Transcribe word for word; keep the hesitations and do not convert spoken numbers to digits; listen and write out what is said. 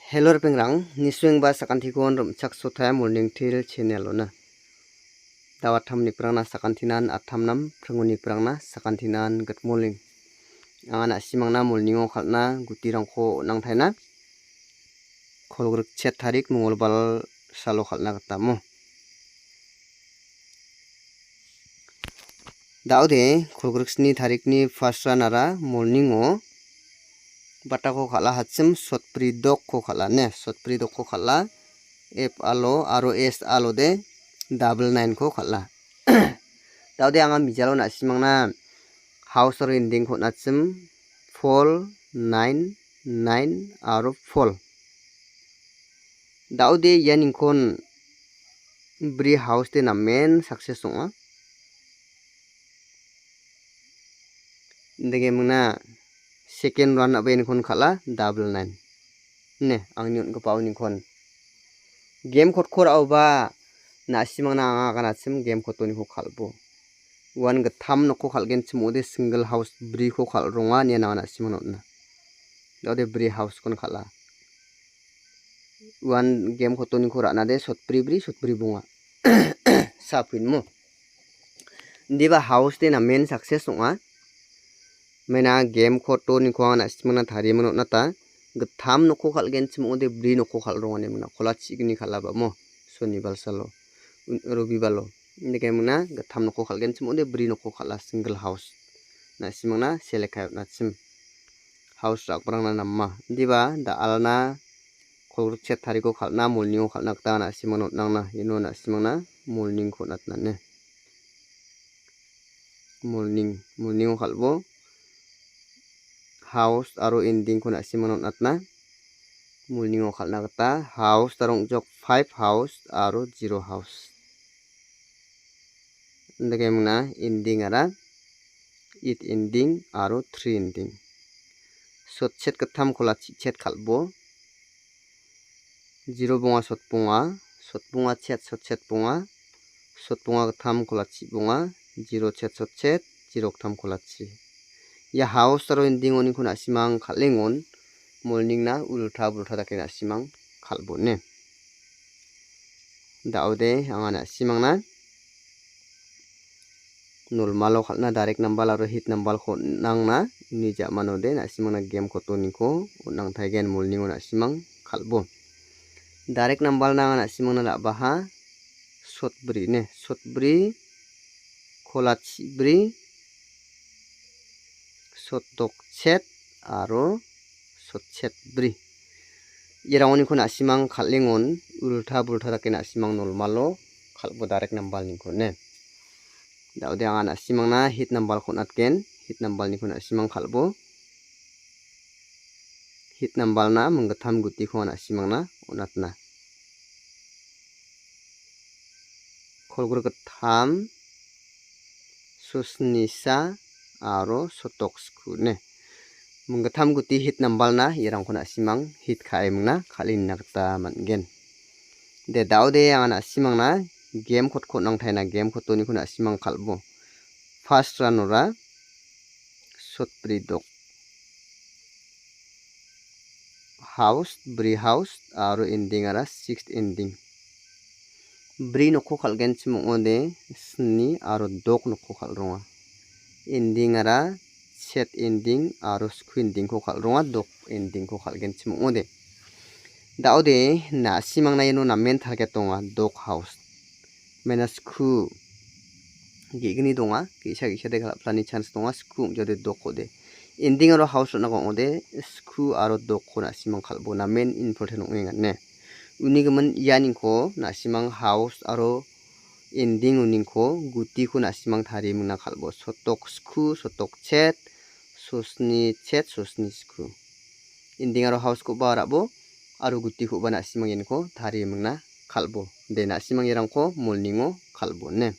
Hello ripengrang, nisuengba sakantikon rim·chaksotaia Morning Teer channel-ona. Dao attam nikprangna sakantinan attamnam, pringo nikprangna sakantinan good morning. Anga na·simangna morning-o kal·na gutirangko on·angtaina. Kolgrik chet tarik mongolbal salo kal·na gita mo. Daode kolgriksni tarikni first round-ara morning-o batako kal·a, hachim sotbri dokko kal·a ne, sotbri dokko kal·a, F alo aro S alode double nine-ko kal·a. Daode anga mijalo na·simangna house aro ending-ko on·achim four, nine, nine aro four. Daode ianingkon bri house de namen success ong·a. Indake mingna second round-aba ianingkon kal·a double nine. Ne, angni on·gipao ningkon. Game kotko ra·oba na·simangna anga aganachim game kotoniko kal·bo. Uan gittam nokko kal·genchim ong·ode single house briko kal·ronga ine anga na·simangna on·a. Daode bri house-kon kal·a. Uan game kotoniko ra·nade sotbri bri, sotbri bonga. Sapin mo. Indiba house de namen success ong·a. Mena game kotoniko anga na·simangna tariaman on·ata. Gittam nokko kal·genchim ong·ode bri nokko kal·ronga ine mingna. Kola chigni kal·aba mo. Sonibal salo. Un-, Robibalo. Indake mingna gittam nokko kal·genchim ong·ode bri nokko kal·a single house. Na·simangna select kai on·achim. House rakbrangna nama. Indiba da·alna kolgrik chet tariko kal·na, morning-o kal·na gita na·simangna on·angna. Iano na·simangna morning-ko on·atna ne. Morning, morning-o kal·bo. House aro ending-ko na·simangna on·atna. Morning-o kal·na gita house aro ong·jok five house aro zero house. Indake mingna ending-ara eight ending aro three ending. Sotchet gittam kola chichet kal·bo. Zero bonga sotbonga, sotbonga chet sotchet bonga, sotbonga gittam kola chibonga, zero chet sotchet, zero gittam kola chi. Ia house aro ending-oniko na·simang kal·engon, morning-na ulta bulta dake na·simang kal·bone. Daode anga na·simangna nolmalo kal·na direct nambal aro hit nambalko on·angna uni ja·manode na·simangna game kotoniko on·angtaigen, morning-o na·simang kal·bo. Direct nambalna anga na·simangna ra·baha sotbri ne, sotbri, kola chibri, sotdokchet aro sotchet bri. Irangoniko na·simang kal·engon ulta bulta dake na·simang nolmalo kal·bo direct nambalniko ne. Daode anga na·simangna hit nambalko on·atgen, hit nambalniko na·simang kal·bo. Hit nambalna minggittam gutiko anga na·simangna on·atna. Kolgrik gittam, sosnisa aro sotok skune. Minggittam guti hit nambalna irangko na·simang hit ka·e mingna kal·e nina gita man·gen. De, daode anga na·simangna game kotko on·angtaina, game kotoniko na·simang kal·bo. First round-ora sotbri dok. House, bri house, aro ending-ara sixth ending. Bri nokko kal·genchim ong·ode sni aro dok nokko kal·ronga. Ending-ara chet ending aro sku ending-ko kal·ronga, dok ending-ko kal·genchim ong·ode. Daode na·simangna iano namen target donga, dok house. Mena sku ge·gni donga, ge·sa ge·sade kal·aplani chance donga, sku ong·jade dokode. Ending aro house on·ako ong·ode, sku aro dokko na·simang kal·bo namen important ong·enga ine. Uni gimin ianiko na·simang house aro ending uningko gutiko na·simang tarie mingna kal·bo. Sotok sku, sotok chet, sosni chet, sosni sku. Ending aro house-koba ra·bo, aro gutikoba na·simang ianiko tarie mingna kal·bo. De, na·simang irangko morning-o kal·bo ine.